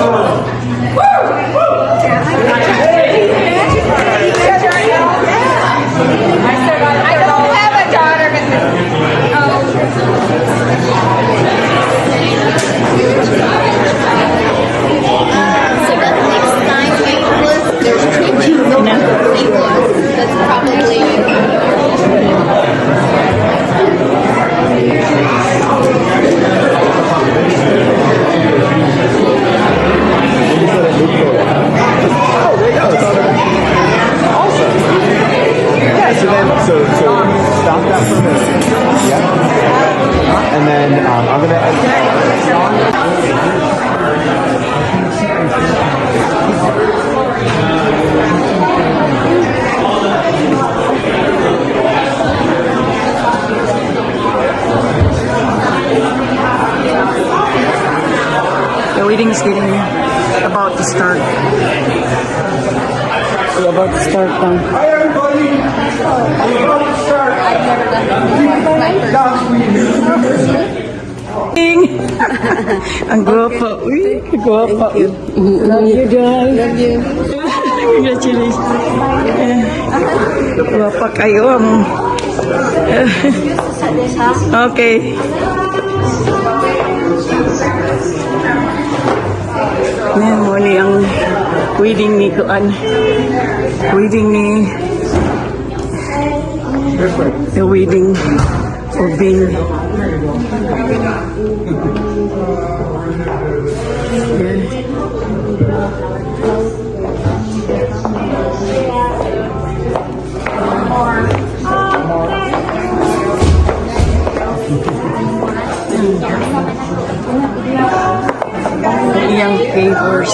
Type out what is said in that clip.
I don't have a daughter, but oh. So that next time Nicholas, there's two Nicholas. That's probably Oh, there you go. It's on there. Awesome. Yeah. So then, so stop that for a minute. Yeah. And then I'm gonna. The wedding is getting about to start. We're about to start now. Hi, everybody. We're about to start. Last week. Ang guwapa. Uy, ang guwapa. Love you, guys. Love you. Congratulations. Eh, guwapa kayo. Okay. Ngayon mo ni ang wedding ni Kuan. Wedding ni the wedding of Bing. Yeah. Iyang favors.